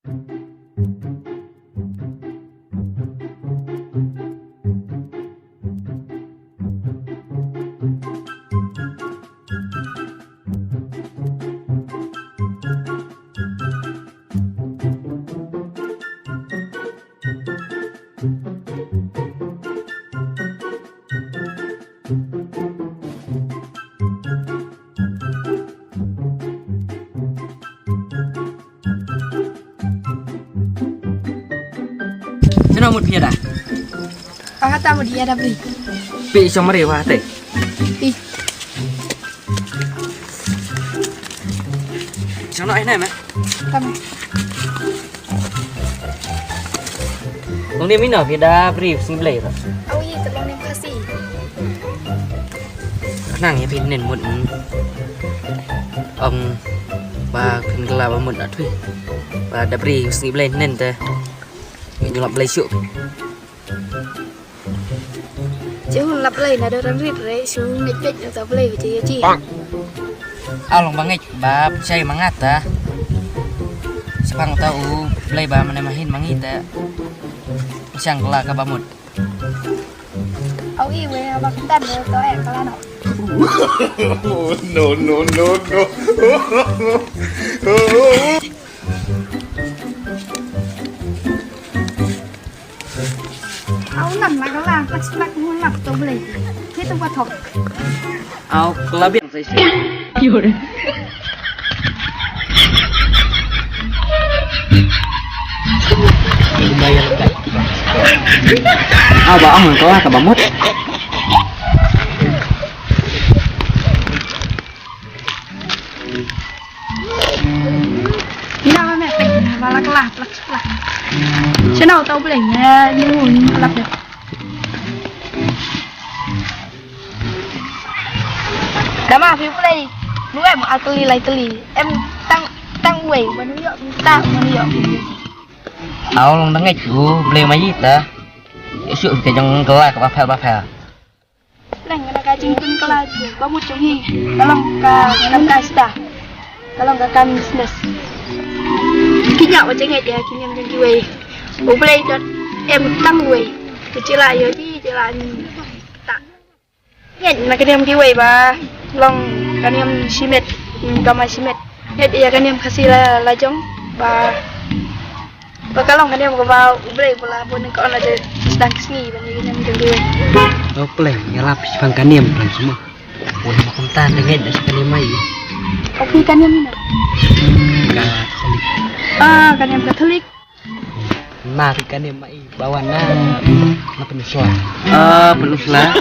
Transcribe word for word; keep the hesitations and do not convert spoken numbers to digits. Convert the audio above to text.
Shano mut phi ïada? Ba hata mut ïada bri. Phi shong mari ba hata. Phi. Shano ai na ma. Tama. Long ni mino phi da bri sngi Blei ba. Au i te long ni kasi. Khnang ïa phi nen mut. Ong ba phin kylla ba mut na thui. Ba da bri sngi Blei nen te. Ngi lap Blei shuh. Ju lap Blei na da ran rit re shu ngit pet na ta Blei je ji. Aw long ba ngit ba pchai ma nga ta. Spang ta u Blei ba mane mahin ma ngi ta. Shang kylla ka ba mut. Au i we ba kyntan we to eh kylla no. No, no, no, no. Au lam la ka la plak plak mu lak to Blei. Ki to ba thok. Au kylla biang sai sai. Au ba ong ka ka ba mut. Ina ma me pek na ba lak lah plak plak. Shano tau Blei ne ni mu ni lap de. Dama phi Blei nu em a tylli lai tylli em tang tang wei ba nu ïoh ta ma nu ïoh. Aw long dang ngeit u Blei ma ïta. Shu ka jong kylla ka ba phel ba phel. Nang na ka jingpynkylla ba mut jong hi. Ka long ka ngam ka sda. Ka long ka kam business. Ki ñiah ba jingngeit ïa ki niam jong kiwei. U Blei dot em tang wei. Ki jylla ïa ki jylla ni. Ta. Ngeit na ka niam kiwei ba long ka niam shimet. Ka ma shimet. Ngeit ïa ka niam Khasi la la jong ba Ba ka long ka niam kaba U Blei ba la bun ka on la je sdang ka sngi ban ïa ka niam ka dei. U Blei ïa lap shi pang ka niam pang semua. Wei ma kumta te ngeit da shi ka niam mai. Oke ka niam ina. Ka Katolik. Ah ka niam Katolik. Na ka niam mai bawa na na penuh suara. Ah penuh suara.